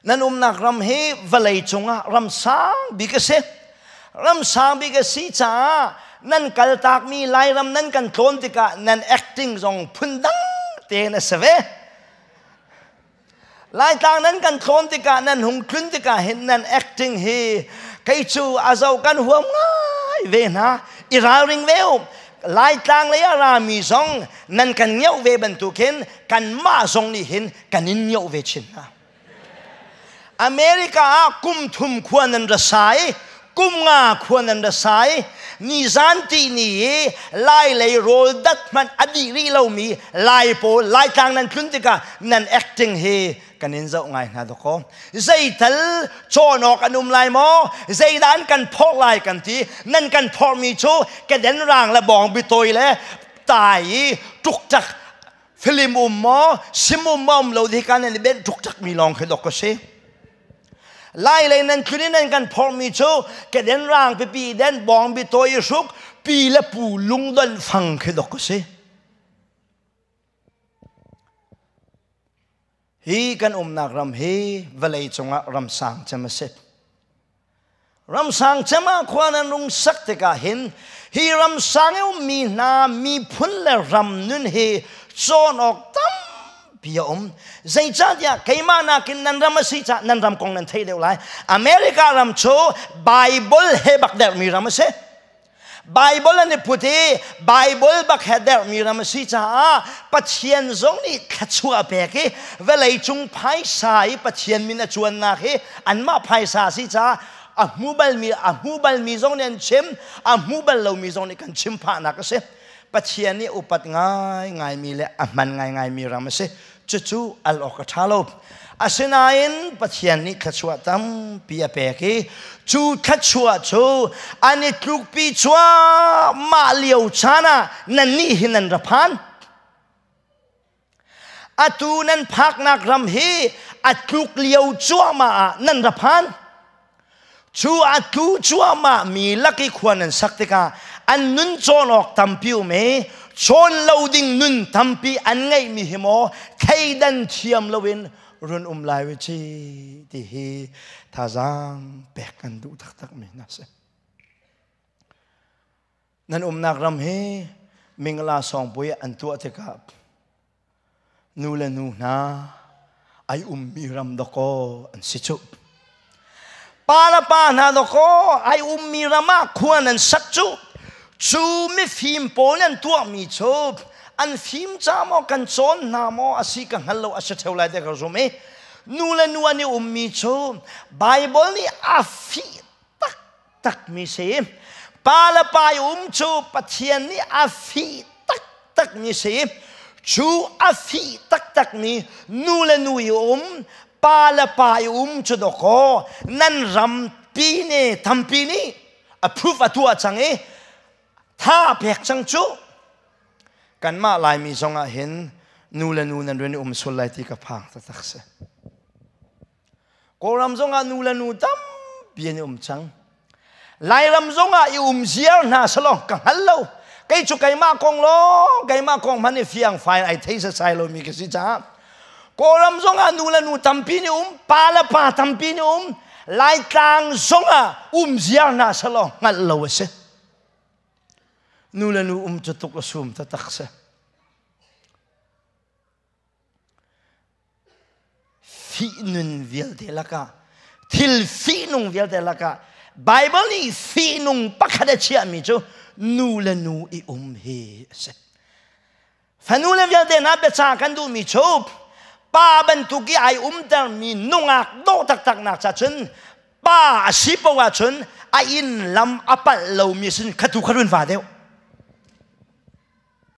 Nan umnak ram hi vawlei cungah ram sang bik a si. Ram sang bik a si caah nan kaltakmi Lairam nan kan tlawn tikah nan acting zong phundang tein a si ve. Laitlang nan kan tlawn tikah nan hung tlun tikah hin nan acting hi kei cu a zo kan huam ngai ve hna. I ralring ve u. Laitlang lei a rami zong nan kan ngeuh ve bantukin kanmah zong nih hin kan in ngeuh ve chin hna. America ah kum thum khua nan ra sai, kum nga khua nan ra sai, nizan ti ni i Lai lei rawl dat hmanh a dih rih lomi Lai pawl Laitlang nan tlun tikah nan acting hi kan in zoh ngai hna dawkaw. Zeital cawn awk an um lai maw? Zeidah an kan phorh lai kan ti. Nan kan phorhmi cu keden rang le bawng bitawi le tai i ṭukṭak Film um maw sim um maw um lo di kan in ben tuk mi lawng khi dok ka si. Lai lei nan tlun in nan kan phormi cu keden rang pipi den bong bi toi hruk pi le pu lungdon fang khi dok ka si. Hi kan umnak ram hi vawlei cungah ram sang cem a si. Ram sang cem ah khua nan rung sak tikah hin hi ram sang i ummi hna miphun le ram nun hi cawn awk tampi a um. Zeicahtiah keimah nakin nan ram a si caah nan ram kong nan theih deuh lai. America ram cu Bible he bak dermi ram a si. Bible an i put i Bible bak he derhmi ram a si caah Pathian zong nih thluachuah a pek i vawleicung phaisa i Pathian min a cuannak hi anmah phaisa a si caah a hmu balmi a hmu balmi zong nih an chim a hmu bal lomi zong nih kan chim phahnak a si. Pathian nih upat ngaingaimi le a hman ngaingaimi ram a si. Cucu al awk a ṭha lo. Asinain Pathian nih thluachuah tampi a pek i cu thluachuah cu an i tlukpi cuahmah lio caan ah nannih hi nan ra phan. Atu nan phaknak ram hi a tluk lio cuahmah ah nan ra phan. Cu a tlu cuahmah mi lak i khua nan sak tikah an nun cawn awk tampi um i cawn lo ding nun tampi an ngeihmi hi maw thleidan thiam loin run um lai u ci ti hi thazaang pek kan duh taktakmi hna si. Nan umnak ram hi Mingla sawngpui an tuah tikah nu le nu hna ai ummi ram dawkaw an si cu. Pa le pa hna dawkaw ai ummi ram ah khua nan sak cu. Cu mifim pawl nan tuahmi cu an fim ca maw kan cawn hna maw a si ka hngal lo a si ṭheo lai te ka zum i nu le nu an i ummi cu Bible nih a fih taktakmi si. Pa le pa i um cu Pathian nih a fih taktakmi si. Cu a fih taktakmi nu le nu i um, pa le pa i um cu dawkaw nan rampi nih tampi nih approve a tuah cang i tha pek cang cu. Kanmah Laimi zong ah hin nu le nu nan rian i um sual lai ti ka phang taktak si. Kawlram zongah nu le nu tampi an i um cang. Lairam zongah i um ziar hna salong ka hngal lo. Kei cu keimah kong lawng, keimah kong hmanh i fiang fai ai thei sasai lomi ka si caah Kawlram zongah nu le nu tampi nih um, pa le pa tampi nih um, Laitlang zongah um ziar hna salong hngalh lo a si. Nu le nu um cu tuk a sum taktak si. Fihnun vialte lakah thil fihnung vialte lakah Bible nih fihnung pakhat a chiahmi cu nu le nu i um hi a si. Fanu le vialte hna biaca kan duhmi cu pa bantuk i ai umtermi nungak dawh taktak nak cha cun pa a si paoh ahcun a inn lam a palh lomi sin khatu kha run va deuh.